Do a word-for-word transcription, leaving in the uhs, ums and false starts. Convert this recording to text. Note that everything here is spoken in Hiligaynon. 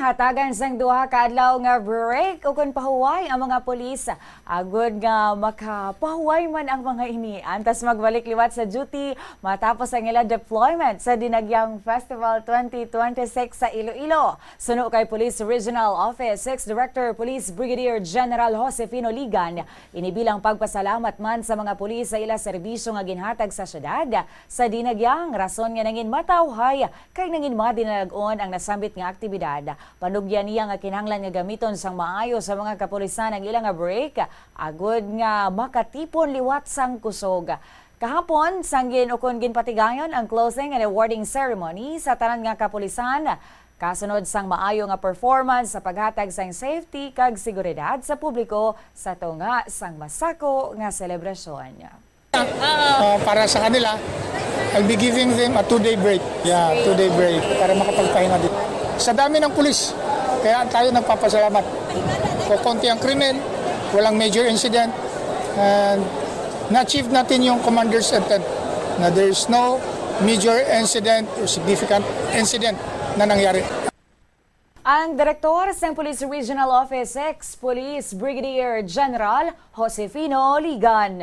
Hatagan sang duha ka adlaw nga break ukon pahuway ang mga pulis, agud nga makapahuway man ang mga ini. Antas magbalik liwat sa duty matapos ang ila deployment sa Dinagyang Festival twenty twenty-six sa Iloilo. Suno kay Police Regional Office six Director Police Brigadier General Josefino Ligan, ini bilang pagpasalamat man sa mga pulis sa ila serbisyo nga ginhatag sa syudad sa Dinagyang, rason nga nangin matawhay kay nangin madinalag-on ang nasambit nga aktibidad. Panugyan niya nga kinahanglan nga gamiton sang maayo sa mga kapulisan ang ila nga break, agud nga makatipon liwat sang kusog. Kahapon, sang gin-, ukon ginpatigayon ang closing and awarding ceremony sa tanan nga kapulisan, kasunod sang maayo nga performance sa paghatag sang safety kag seguridad sa publiko sa tunga sang masako nga selebrasyon. Uh, para sa kanila, I'll be giving them a two-day break. Yeah, two-day break para makapagpahinga din. Sa dami ng pulis, kaya tayo nagpapasalamat. Kukunti ang krimen, walang major incident, and na-achieve natin yung commander's intent na there's no major incident or significant incident na nangyari. Ang direktor sang Police Regional Office six, Police Brigadier General Josefino Ligan.